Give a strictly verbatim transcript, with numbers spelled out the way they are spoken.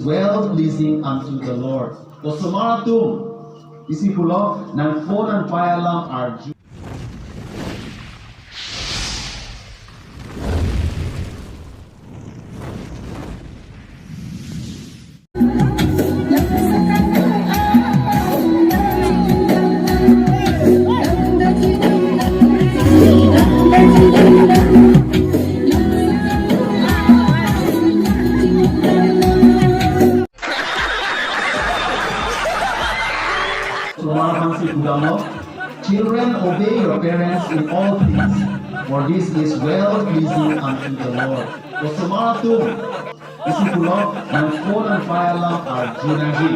well pleasing unto the Lord. Osomar atum, isi pulo, nangpon nangpai alam arju. Osomar aphansi pudamlo, "Children, obey your parents in all things, for this is well pleasing unto the Lord." Osomar atum, isi pulo, nangpon nangpai alam arju nangji.